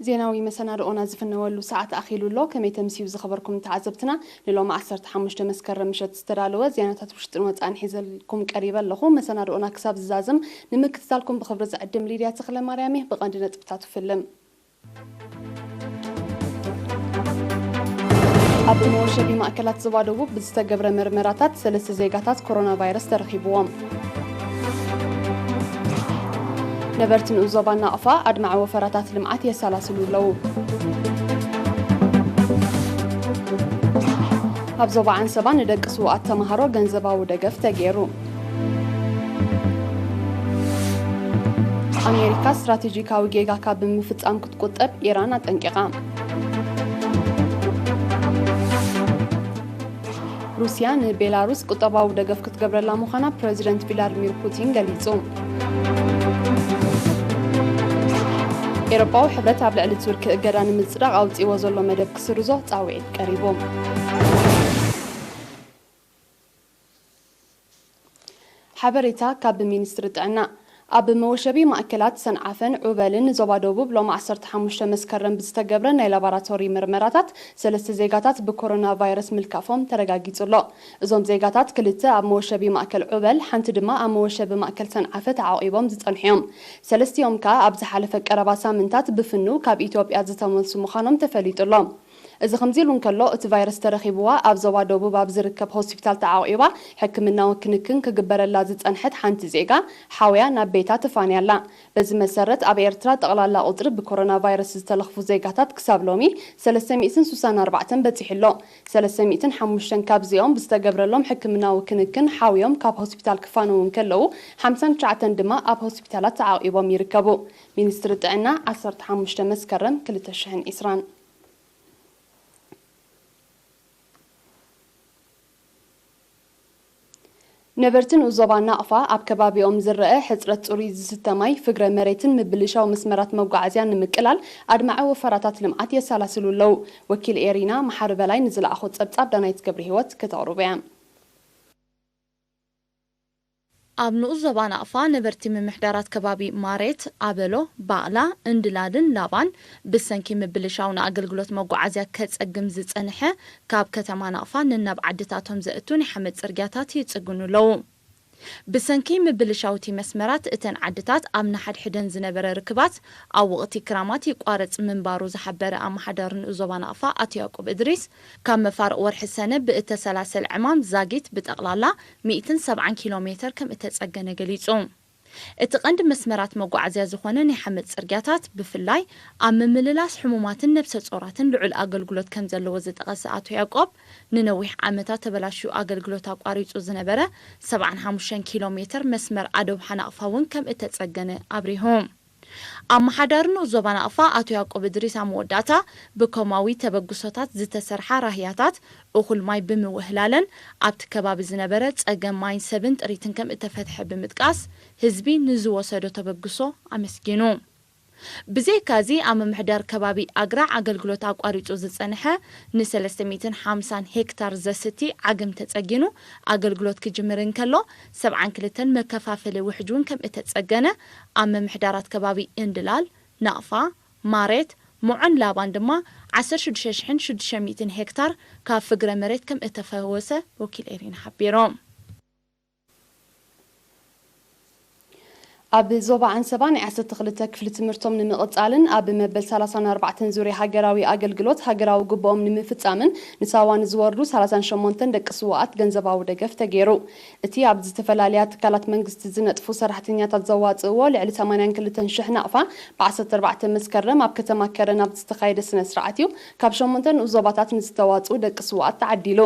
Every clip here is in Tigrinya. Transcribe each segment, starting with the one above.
ዜናዊ መሰናድኦና ዝፍነወሉ ሰዓት ኣኺሉ ኣሎ። ከመይ ተምስዩ ዝኸበርኩም ተዓዘብትና፣ ንሎሚ ዓሰርተ ሓሙሽተ መስከረም ምሸት ዝተዳለወ ዜናታት ውሽጥን ወጻእን ሒዘልኩም ቀሪበ ኣለኹ። መሰናድኦና ክሳብ ዝዛዝም ንምክትታልኩም ብኽብሪ ዝዕድም ሊድያ ተኽለ ማርያም እየ። ብቐንዲ ነጥብታቱ ፍልም። ኣብ መወሸቢ ማእከላት ዞባ ደቡብ ብዝተገብረ መርመራታት ሰለስተ ዜጋታት ኮሮና ቫይረስ ተረኺብዎም። ነበርቲ ንኡስ ዞባ ናቕፋ ኣድማዒ ወፈራታት ልምዓት የሰላስሉ ኣለዉ። ኣብ ዞባ ዓንሰባ ንደቂ ስዉኣት ተምሃሮ ገንዘባዊ ደገፍ ተገይሩ። ኣሜሪካ ስትራቴጂካዊ ጌጋ ካብ ምፍጻም ክትቁጠብ ኢራን ኣጠንቂቓ። ሩስያ ንቤላሩስ ቁጠባዊ ደገፍ ክትገብረላ ምዃና ፕረዚደንት ቪላድሚር ፑቲን ገሊጹ። ኤውሮጳዊ ሕብረት ኣብ ልዕሊ ቱርኪ እገዳ ንምጽዳቕ ኣውጺእዎ ዘሎ መደብ ክስርዞ ጻውዒት ቀሪቡ። ሓበሬታ ካብ ሚኒስትሪ ጥዕና። ኣብ መወሸቢ ማእከላት ሰንዓፈን ዑበልን ዞባ ደቡብ ሎሚ ዓሰርተ ሓሙሽተ መስከረም ብዝተገብረ ናይ ላቦራቶሪ ምርመራታት ሰለስተ ዜጋታት ብኮሮና ቫይረስ ምልካፎም ተረጋጊጹ ኣሎ። እዞም ዜጋታት ክልተ ኣብ መወሸቢ ማእከል ዑበል፣ ሓንቲ ድማ ኣብ መወሸቢ ማእከል ሰንዓፈ ተዓቂቦም ዝጸንሑ እዮም። ሰለስቲኦም ከኣ ኣብ ዝሓለፈ ቀረባ ሳምንታት ብፍኑው ካብ ኢትዮጵያ ዝተመልሱ ምዃኖም ተፈሊጡ ኣሎ። እዚ ከምዚ ኢሉ እንከሎ፣ እቲ ቫይረስ ተረኺብዋ ኣብ ዞባ ደቡብ ኣብ ዝርከብ ሆስፒታል ተዓቂባ ሕክምናዊ ክንክን ክግበረላ ዝጸንሐት ሓንቲ ዜጋ ሓውያ ናብ ቤታ ተፋንያ ኣላ። በዚ መሰረት፣ ኣብ ኤርትራ ጠቕላላ ቁጽሪ ብኮሮና ቫይረስ ዝተለኽፉ ዜጋታት ክሳብ ሎሚ ሰለስተ ሚእትን ስሳን ኣርባዕተን በጺሑ ኣሎ። ሰለስተ ሚእትን ሓሙሽተን ካብዚኦም ብዝተገብረሎም ሕክምናዊ ክንክን ሓውዮም ካብ ሆስፒታል ክፋነዉ እንከለዉ፣ ሓምሳን ትሽዓተን ድማ ኣብ ሆስፒታላት ተዓቂቦም ይርከቡ። ሚኒስትሪ ጥዕና ዓሰርተ ሓሙሽተ መስከረም ክልተ ሽሕን ዕስራን። ነበርቲ ንኡስ ዞባ ናቕፋ ኣብ ከባቢኦም ዝረአ ሕጽረት ጽሩይ ዝስተ ማይ፣ ፍግረ መሬትን ምብልሻው መስመራት መጓዓዝያን ንምቅላል ኣድማዒ ወፈራታት ልምዓት የሰላስሉ ኣለዉ። ወኪል ኤሪና መሓሪ በላይ ንዝለኣኾ ጸብጻብ ዳናይት ገብረ ህይወት ከተቕርቦ እያ። ኣብ ንኡስ ዞባ ናቕፋ ነበርቲ ምምሕዳራት ከባቢ ማሬት፣ ኣበሎ፣ ባቕላ፣ እንድላልን ላባን ብሰንኪ ምብልሻው ንኣገልግሎት መጓዓዝያ ከጸግም ዝጸንሐ ካብ ከተማ ናቕፋ ነናብ ዓድታቶም ዘእቱ ናይ ሓመድ ጽርግያታት ይጽግኑ ኣለዉ። ብሰንኪ ምብልሻው እቲ መስመራት እተን ዓድታት ኣብ ንሓድሕደን ዝነበረ ርክባት ኣብ ወቕቲ ክራማት ይቋረጽ ምንባሩ ዝሓበረ ኣመሓዳሪ ንኡስ ዞባ ናቕፋ ኣቶ ያዕቆብ እድሪስ፣ ካብ መፋርቕ ወርሒ ሰነ ብእተሰላሰል ዕማም ዛጊት ብጠቕላላ ሚእትን ሰብዓን ኪሎ ሜተር ከም እተጸገነ ገሊጹ። እቲ ቀንዲ መስመራት መጓዓዝያ ዝኾነ ናይ ሓመድ ጽርግያታት፣ ብፍላይ ኣብ ምምልላስ ሕሙማትን ነብሰ ጾራትን ልዑል ኣገልግሎት ከም ዘለዎ ዝጠቐሰ ኣቶ ያዕቆብ፣ ንነዊሕ ዓመታት ተበላሽዩ ኣገልግሎት ኣቋሪጹ ዝነበረ ሰብዓን ሓሙሽተን ኪሎ ሜተር መስመር ኣዶብሓ ናቕፋ እውን ከም እተጸገነ ኣብሪሁ። ኣመሓዳሪ ንኡስ ዞባ ናቕፋ ኣቶ ያዕቆብ እድሪስ ኣብ መወዳእታ፣ ብኮማዊ ተበግሶታት ዝተሰርሓ ራህያታት እኹል ማይ ብምውህላለን ኣብቲ ከባቢ ዝነበረ ጸገም ማይን ሰብን ጥሪትን ከም እተፈትሐ ብምጥቃስ፣ ህዝቢ ንዝወሰዶ ተበግሶ ኣመስጊኑ። ብዘይካዚ፣ ኣብ ምምሕዳር ከባቢ ኣግራዕ ኣገልግሎት ኣቋሪጹ ዝጸንሐ ንሰለስተ ሚእትን ሓምሳን ሄክታር ዘስቲ ዓግም ተጸጊኑ ኣገልግሎት ክጅምር እንከሎ፣ ሰብዓን ክልተን መከፋፈሊ ውሕጅ እውን ከም እተጸገነ፣ ኣብ ምምሕዳራት ከባቢ እንድላል፣ ናቕፋ፣ ማሬት፣ ሞዖን ላባን ድማ ዓሰርተ ሽዱሽተ ሽሕን ሽዱሽተ ሚእትን ሄክታር ካብ ፍግረ መሬት ከም እተፈወሰ ወኪል ኤሪና ሓቢሮም። ኣብ ዞባ ዓንሰባ ናይ ዓሰርተ ክልተ ክፍሊ ትምህርቶም ንምቕጻልን ኣብ መበል ሰላሳን ኣርባዕተን ዙርያ ሃገራዊ ኣገልግሎት ሃገራዊ ግቡኦም ንምፍጻምን ንሳዋ ንዝወርዱ ሰላሳን ሸሞንተን ደቂ ስውኣት ገንዘባዊ ደገፍ ተገይሩ። እቲ ኣብ ዝተፈላለያ ትካላት መንግስቲ ዝነጥፉ ሰራሕተኛታት ዘዋጽእዎ ልዕሊ ሰማንያን ክልተን ሽሕ ናቕፋ ብ ዓሰርተ ኣርባዕተ መስከረም ኣብ ከተማ ከረን ኣብ ዝተኻየደ ስነ ስርዓት እዩ ካብ ሸሞንተ ንኡስ ዞባታት ንዝተዋጽኡ ደቂ ስውኣት ተዓዲሉ።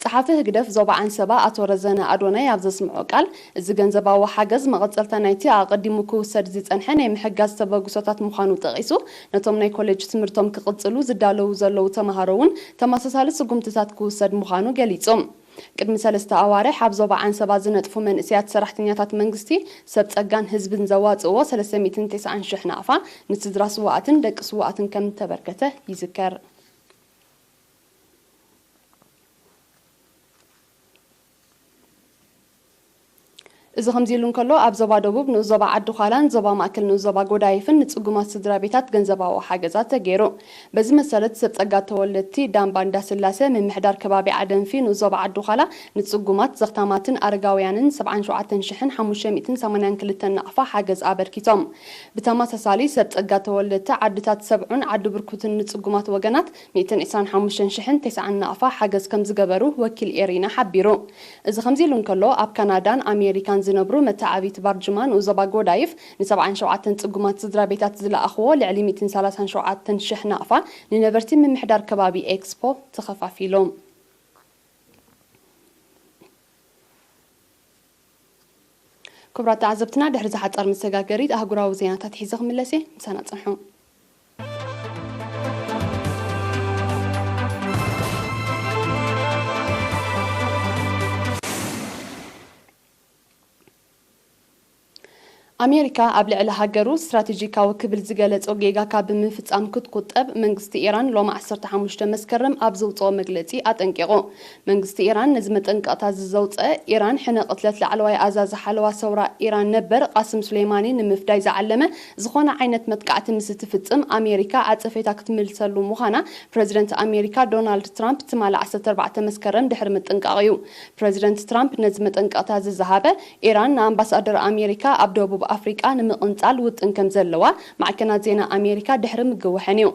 ጸሓፊ ህግደፍ ዞባ ዓንሰባ ኣቶ ረዘነ ኣዶናይ ኣብ ዘስምዖ ቃል፣ እዚ ገንዘባዊ ሓገዝ መቐጸልታ ናይቲ ኣቐዲሙ ክውሰድ ዝጸንሐ ናይ ምሕጋዝ ተበግሶታት ምዃኑ ጠቒሱ፣ ነቶም ናይ ኮሌጅ ትምህርቶም ክቕጽሉ ዝዳለዉ ዘለዉ ተምሃሮ እውን ተመሳሳሊ ስጉምትታት ክውሰድ ምዃኑ ገሊጹ። ቅድሚ ሰለስተ ኣዋርሕ ኣብ ዞባ ዓንሰባ ዝነጥፉ መንእሰያት ሰራሕተኛታት መንግስቲ፣ ሰብ ጸጋን ህዝብን ዘዋጽእዎ ሰለስተ ሚእትን ተስዓን ሽሕ ናቕፋ ንስድራ ስውኣትን ደቂ ስውኣትን ከም እተበርከተ ይዝከር። እዚ ከምዚ ኢሉ እንከሎ፣ ኣብ ዞባ ደቡብ ንኡስ ዞባ ዓዲ ዃላን ዞባ ማእከል ንኡስ ዞባ ጎዳይፍን ንጽጉማት ስድራ ቤታት ገንዘባዊ ሓገዛት ተገይሩ። በዚ መሰረት፣ ሰብ ጸጋ ተወለድቲ ዳምባ እንዳስላሴ ምምሕዳር ከባቢ ዓደንፊ ንኡስ ዞባ ዓዲ ዃላ ንጽጉማት፣ ዘኽታማትን ኣረጋውያንን ሰብዓን ሸውዓተን ሽሕን ሓሙሽተ ሚእትን ሰማንያን ክልተን ናቕፋ ሓገዝ ኣበርኪቶም። ብተመሳሳሊ፣ ሰብ ጸጋ ተወለድቲ ዓድታት ሰብዑን ዓዲ ብርኩትን ንጽጉማት ወገናት ሚእትን ዕስራን ሓሙሽተን ሽሕን ተስዓን ናቕፋ ሓገዝ ከም ዝገበሩ ወኪል ኤሪና ሓቢሩ። እዚ ከምዚ ኢሉ እንከሎ፣ ኣብ ካናዳን ኣሜሪካን ዝነብሩ መተዓቢቲ ባርጅማ ንኡስ ዞባ ጎዳይፍ ንሰብዓን ሸውዓተን ጽጉማት ስድራ ቤታት ዝለኣኽዎ ልዕሊ ሚእትን ሰላሳን ሸውዓተን ሽሕ ናቕፋ ንነበርቲ ምምሕዳር ከባቢ ኤክስፖ ተኸፋፊሎም። ክቡራት ተዓዘብትና፣ ድሕሪ ዝሓጸር መሰጋገሪት ኣህጉራዊ ዜናታት ሒዘ ክምለስ እየ። ምሳና ጽንሑ። ኣሜሪካ ኣብ ልዕሊ ሃገሩ ስትራቴጂካዊ ክብል ዝገለጾ ጌጋ ካብ ምፍጻም ክትቁጠብ መንግስቲ ኢራን ሎሚ ዓሰርተ ሓሙሽተ መስከረም ኣብ ዘውጽኦ መግለጺ ኣጠንቂቑ። መንግስቲ ኢራን ነዚ መጠንቀቕታ እዚ ዘውጽአ፣ ኢራን ሕነ ቅትለት ላዕለዋይ ኣዛዚ ሓለዋ ሰውራ ኢራን ነበር ቃስም ሱሌማኒ ንምፍዳይ ዝዓለመ ዝኾነ ዓይነት መጥቃዕቲ ምስ እትፍጽም ኣሜሪካ ዓጸፌታ ክትምልሰሉ ምዃና ፕረዚደንት ኣሜሪካ ዶናልድ ትራምፕ ትማሊ ዓሰርተ ኣርባዕተ መስከረም ድሕሪ ምጥንቃቑ እዩ። ፕረዚደንት ትራምፕ ነዚ መጠንቀቕታ እዚ ዝሃበ፣ ኢራን ንኣምባሳደር ኣሜሪካ ኣብ ደቡብ ኣፍሪቃ ንምቕንጻል ውጥን ከም ዘለዋ ማዕከናት ዜና ኣሜሪካ ድሕሪ ምግውሐን እዩ።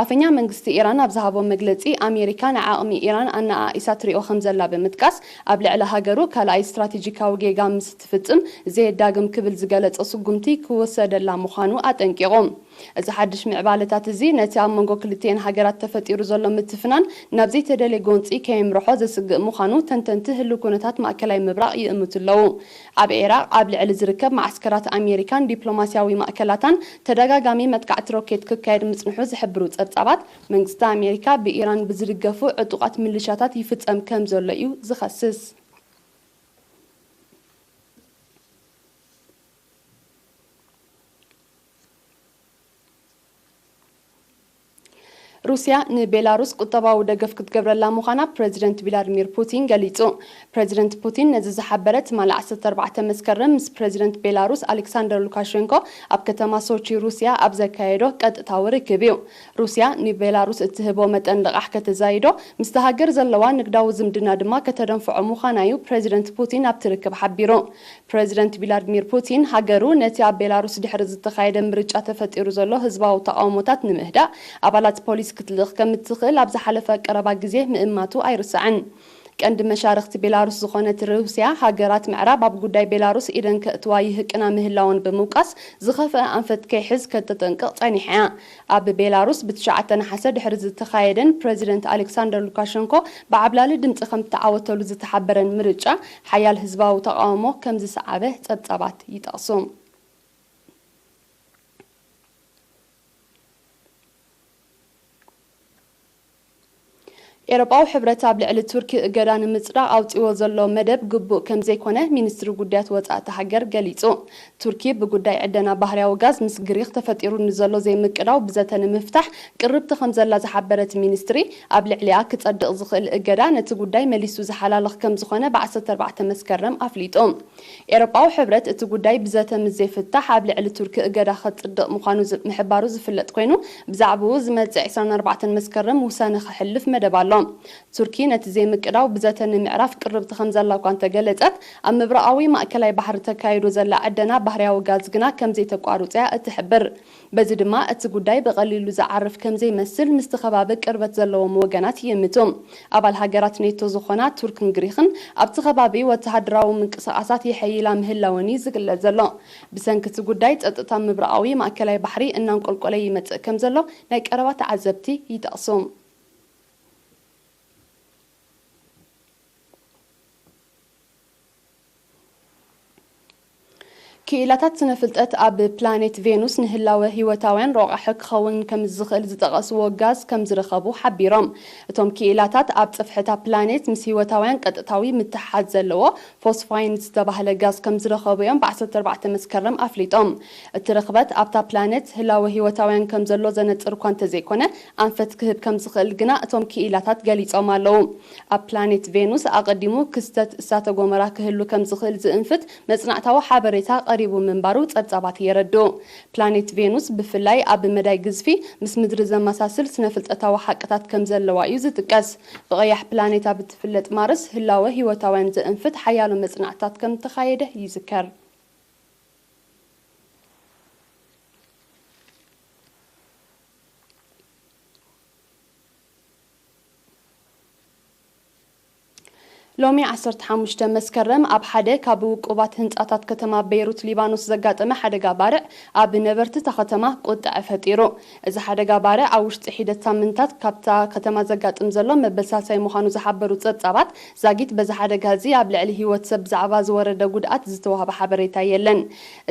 ኣፈኛ መንግስቲ ኢራን ኣብ ዝሃቦ መግለጺ፣ ኣሜሪካ ንዓቕሚ ኢራን ኣነኣኢሳ ትሪኦ ከም ዘላ ብምጥቃስ፣ ኣብ ልዕሊ ሃገሩ ካልኣይ ስትራቴጂካዊ ጌጋ ምስ ትፍጽም ዘየዳግም ክብል ዝገለጾ ስጉምቲ ክወሰደላ ምዃኑ ኣጠንቂቑ። እዚ ሓድሽ ምዕባለታት እዚ ነቲ ኣብ መንጎ ክልቲኤን ሃገራት ተፈጢሩ ዘሎ ምትፍናን ናብ ዘይተደልየ ጎንጺ ከየምርሖ ዘስግእ ምዃኑ ተንተንቲ ህሉው ኩነታት ማእከላይ ምብራቕ ይእምቱ ኣለዉ። ኣብ ዒራቕ ኣብ ልዕሊ ዝርከብ መዓስከራት ኣሜሪካን ዲፕሎማስያዊ ማእከላታን ተደጋጋሚ መጥቃዕቲ ሮኬት ክካየድ ምጽንሑ ዝሕብሩ ጸብጻባት፣ መንግስቲ ኣሜሪካ ብኢራን ብዝድገፉ ዕጡቓት ምልሻታት ይፍጸም ከም ዘሎ እዩ ዝኸስስ። ሩስያ ንቤላሩስ ቁጠባዊ ደገፍ ክትገብረላ ምዃና ፕረዚደንት ቪላድሚር ፑቲን ገሊጹ። ፕረዚደንት ፑቲን ነዚ ዝሓበረ ትማሊ ዓሰርተ ኣርባዕተ መስከረም ምስ ፕረዚደንት ቤላሩስ ኣሌክሳንደር ሉካሸንኮ ኣብ ከተማ ሶቺ ሩስያ ኣብ ዘካየዶ ቀጥታዊ ርክብ እዩ። ሩስያ ንቤላሩስ እትህቦ መጠን ልቓሕ ከተዛይዶ፣ ምስቲ ሃገር ዘለዋ ንግዳዊ ዝምድና ድማ ከተደንፍዖ ምዃና እዩ ፕረዚደንት ፑቲን ኣብቲ ርክብ ሓቢሩ። ፕረዚደንት ቪላድሚር ፑቲን፣ ሃገሩ ነቲ ኣብ ቤላሩስ ድሕሪ ዝተኻየደ ምርጫ ተፈጢሩ ዘሎ ህዝባዊ ተቓውሞታት ንምህዳእ ኣባላት ፖሊስ ክትልእኽ ከም እትኽእል ኣብ ዝሓለፈ ቀረባ ግዜ ምእማቱ ኣይርሳዕን። ቀንዲ መሻርኽቲ ቤላሩስ ዝኾነት ሩስያ፣ ሃገራት ምዕራብ ኣብ ጉዳይ ቤላሩስ ኢደን ከእትዋ ይህቅና ምህላወን ብምውቃስ፣ ዝኸፍአ ኣንፈት ከይሕዝ ከተጠንቅቕ ጸኒሓ እያ። ኣብ ቤላሩስ ብትሽዓተ ነሓሰ ድሕሪ ዝተኻየደን ፕረዚደንት ኣሌክሳንደር ሉካሸንኮ ብዓብላሊ ድምጺ ከም ዝተዓወተሉ ዝተሓበረን ምርጫ፣ ሓያል ህዝባዊ ተቓውሞ ከም ዝሰዓበ ጸብጻባት ይጠቕሱ። ኤውሮጳዊ ሕብረት ኣብ ልዕሊ ቱርኪ እገዳ ንምጽዳቕ ኣውጺዎ ዘሎ መደብ ግቡእ ከም ዘይኮነ ሚኒስትሪ ጉዳያት ወጻኢ እታ ሃገር ገሊጹ። ቱርኪ ብጉዳይ ዕደና ባህርያዊ ጋዝ ምስ ግሪኽ ተፈጢሩ ንዘሎ ዘይምቅዳው ብዘተ ንምፍታሕ ቅርብቲ ከም ዘላ ዝሓበረት ሚኒስትሪ፣ ኣብ ልዕሊኣ ክጸድቕ ዝኽእል እገዳ ነቲ ጉዳይ መሊሱ ዝሓላልኽ ከም ዝኾነ ብ ዓሰርተ ኣርባዕተ መስከረም ኣፍሊጡ። ኤውሮጳዊ ሕብረት እቲ ጉዳይ ብዘተ ምስ ዘይፍታሕ ኣብ ልዕሊ ቱርኪ እገዳ ከጽድቕ ምዃኑ ዝ-፣ ምሕባሩ ዝፍለጥ ኮይኑ፣ ብዛዕባኡ ዝመጽእ ዕስራን ኣርባዕተን መስከረም ውሳነ ከሕልፍ መደብ ኣሎ። ቱርኪ ነቲ ዘይምቅዳው ብዘተ ንምዕራፍ ቅርብቲ ከም ዘላ እኳ እንተገለጸት፣ ኣብ ምብራቓዊ ማእከላይ ባሕሪ ተካይዶ ዘላ ዕደና ባህርያዊ ጋዝ ግና ከም ዘይተቋርጾ እያ እትሕብር። በዚ ድማ እቲ ጉዳይ ብቐሊሉ ዝዓርፍ ከም ዘይመስል ምስቲ ከባቢ ቅርበት ዘለዎም ወገናት ይእምቱ። ኣባል ሃገራት ኔቶ ዝኾና ቱርክን ግሪኽን ኣብቲ ከባቢ ወተሃደራዊ ምንቅስቓሳት የሐይላ ምህላወን እዩ ዝግለጽ ዘሎ። ብሰንኪ እቲ ጉዳይ ጸጥታ ምብራቓዊ ማእከላይ ባሕሪ እናንቆልቆለ ይመጽእ ከም ዘሎ ናይ ቀረባ ተዓዘብቲ ይጠቕሱ። ክኢላታት ስነ ፍልጠት ኣብ ፕላኔት ቬኑስ ንህላወ ህይወታውያን ረቋሒ ክኸውን ከም ዝኽእል ዝጠቐስዎ ጋዝ ከም ዝረኸቡ ሓቢሮም። እቶም ክኢላታት ኣብ ጽፍሕታ ፕላኔት ምስ ህይወታውያን ቀጥታዊ ምትሕሓዝ ዘለዎ ፎስፋይን ዝተባህለ ጋዝ ከም ዝረኸቡ እዮም ብ ዓሰርተ ኣርባዕተ መስከረም ኣፍሊጦም። እቲ ርኽበት ኣብታ ፕላኔት ህላወ ህይወታውያን ከም ዘሎ ዘነጽር እኳ እንተዘይኮነ፣ ኣንፈት ክህብ ከም ዝኽእል ግና እቶም ክኢላታት ገሊጾም ኣለዉ። ኣብ ፕላኔት ቬኑስ ኣቐዲሙ ክስተት እሳተ ጎመራ ክህሉ ከም ዝኽእል ዝእንፍት መጽናዕታዊ ሓበሬታ ቀሪቡ ምንባሩ ጸብጻባት የረድኡ። ፕላኔት ቬኑስ ብፍላይ ኣብ መዳይ ግዝፊ ምስ ምድሪ ዘመሳስል ስነ-ፍልጠታዊ ሓቅታት ከም ዘለዋ እዩ ዝጥቀስ። ብቐያሕ ፕላኔታ ብትፍለጥ ማርስ ህላወ ህይወታውያን ዘእንፍት ሓያሎ መጽናዕትታት ከም ተኻየደ ይዝከር። ሎሚ ዓሰርተ ሓሙሽተ መስከረም ኣብ ሓደ ካብ ውቁባት ህንጻታት ከተማ ቤይሩት ሊባኖስ ዘጋጠመ ሓደጋ ባርዕ ኣብ ነበርቲ እታ ከተማ ቁጥዐ ፈጢሩ። እዚ ሓደጋ ባርዕ ኣብ ውሽጢ ሒደት ሳምንታት ካብታ ከተማ ዘጋጥም ዘሎ መበል ሳልሳይ ምዃኑ ዝሓበሩ ጸብጻባት፣ ዛጊት በዚ ሓደጋ እዚ ኣብ ልዕሊ ህይወት ሰብ ብዛዕባ ዝወረደ ጉድኣት ዝተዋህበ ሓበሬታ የለን።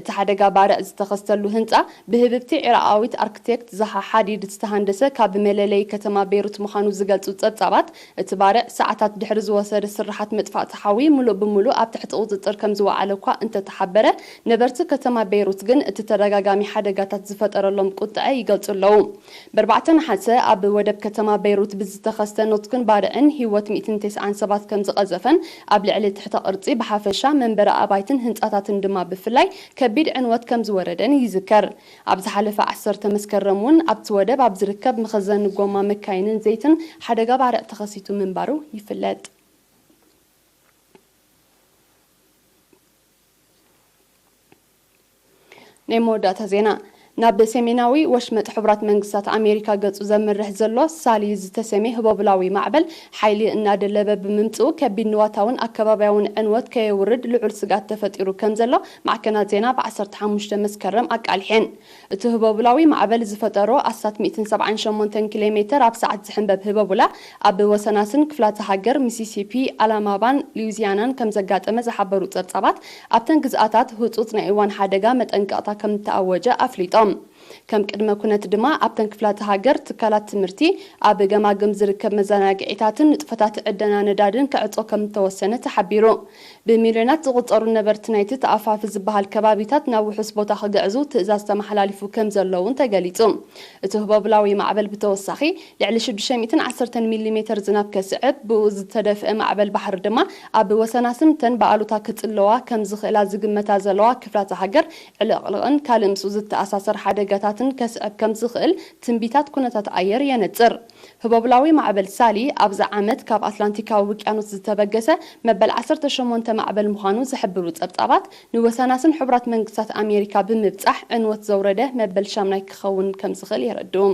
እቲ ሓደጋ ባርዕ ዝተኸስተሉ ህንጻ ብህብብቲ ዒራቓዊት ኣርክቴክት ዛሃ ሓዲድ ዝተሃንደሰ ካብ መለለዪ ከተማ ቤይሩት ምዃኑ ዝገልጹ ጸብጻባት፣ እቲ ባርዕ ሰዓታት ድሕሪ ዝወሰደ ስርሓት መጥፋእቲ ሓዊ ምሉእ ብምሉእ ኣብ ትሕቲ ቁጽጽር ከም ዝወዓለ እኳ እንተተሓበረ፣ ነበርቲ ከተማ ቤይሩት ግን እቲ ተደጋጋሚ ሓደጋታት ዝፈጠረሎም ቁጥዐ ይገልጹ ኣለዉ። ብ ኣርባዕተ ነሓሰ ኣብ ወደብ ከተማ ቤይሩት ብዝተኸስተ ኖትግን ባርዕን ህይወት ሚእትን ተስዓን ሰባት ከም ዝቐዘፈን ኣብ ልዕሊ ትሕተ ቅርጺ ብሓፈሻ መንበሪ ኣባይትን ህንጻታትን ድማ ብፍላይ ከቢድ ዕንወት ከም ዝወረደን ይዝከር። ኣብ ዝሓለፈ ዓሰርተ መስከረም እውን ኣብቲ ወደብ ኣብ ዝርከብ መኸዘኒ ጎማ መካይንን ዘይትን ሓደጋ ባርዕ ተኸሲቱ ምንባሩ ይፍለጥ። ናይ መወዳእታ ዜና። ናብ ሰሜናዊ ወሽመጥ ሕቡራት መንግስታት ኣሜሪካ ገጹ ዘምርሕ ዘሎ ሳሊ ዝተሰሜ ህቦብላዊ ማዕበል ሓይሊ እናደለበ ብምምጽኡ ከቢድ ንዋታውን ኣከባቢያውን ዕንወት ከየውርድ ልዑል ስግኣት ተፈጢሩ ከም ዘሎ ማዕከናት ዜና ብ ዓሰርተ ሓሙሽተ መስከረም ኣቃሊሐን። እቲ ህቦብላዊ ማዕበል ዝፈጠሮ ኣስታት ሚእትን ሰብዓን ሸሞንተን ኪሎ ሜተር ኣብ ሰዓት ዝሕንበብ ህቦብላ ኣብ ወሰናስን ክፍላተ ሃገር ሚሲሲፒ፣ ኣላማባን ሉዊዚያናን ከም ዘጋጠመ ዝሓበሩ ጸብጻባት፣ ኣብተን ግዝኣታት ህጹጽ ናይ እዋን ሓደጋ መጠንቀቕታ ከም እተኣወጀ ኣፍሊጦም። ከም ቅድመ ኩነት ድማ ኣብተን ክፍላተ ሃገር ትካላት ትምህርቲ፣ ኣብ ገማግም ዝርከብ መዘናግዒታትን ንጥፈታት ዕደና ነዳድን ክዕጾ ከም እተወሰነ ተሓቢሩ። ብሚልዮናት ዝቑጸሩ ነበርቲ ናይቲ ተኣፋፊ ዝበሃል ከባቢታት ናብ ውሑስ ቦታ ክግዕዙ ትእዛዝ ተመሓላሊፉ ከም ዘሎ እውን ተገሊጹ። እቲ ህቦብላዊ ማዕበል ብተወሳኺ ልዕሊ ሽዱሽተ ሚእትን ዓሰርተን ሚሊ ሜተር ዝናብ ከስዕብ፣ ብኡ ዝተደፍአ ማዕበል ባሕሪ ድማ ኣብ ወሰናስንተን ብኣሉታ ክጽለዋ ከም ዝኽእላ ዝግመታ ዘለዋ ክፍላተ ሃገር ዕልቕልቕን ካልእ ምስኡ ዝተኣሳሰር ሓደጋታትን ከስዕብ ከም ዝኽእል ትንቢታት ኩነታት ኣየር የነጽር። ህቦብላዊ ማዕበል ሳሊ ኣብዚ ዓመት ካብ ኣትላንቲካዊ ውቅያኖስ ዝተበገሰ መበል ዓሰርተ ሸሞንተ ማዕበል ምዃኑ ዝሕብሩ ጸብጻባት፣ ንወሰናስን ሕቡራት መንግስታት ኣሜሪካ ብምብጻሕ ዕንወት ዘውረደ መበል ሻምናይ ክኸውን ከም ዝኽእል የረድኡ።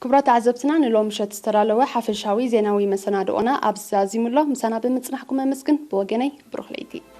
ክቡራት ተዓዘብትና፣ ንሎሚ ምሸት ዝተዳለወ ሓፈሻዊ ዜናዊ መሰናድኦና ኣብዚ ዛዚሙ ኣሎ። ምሳና ብምጽናሕኩም ኣመስግን። ብወገነይ ብሩኽ ለይቲ።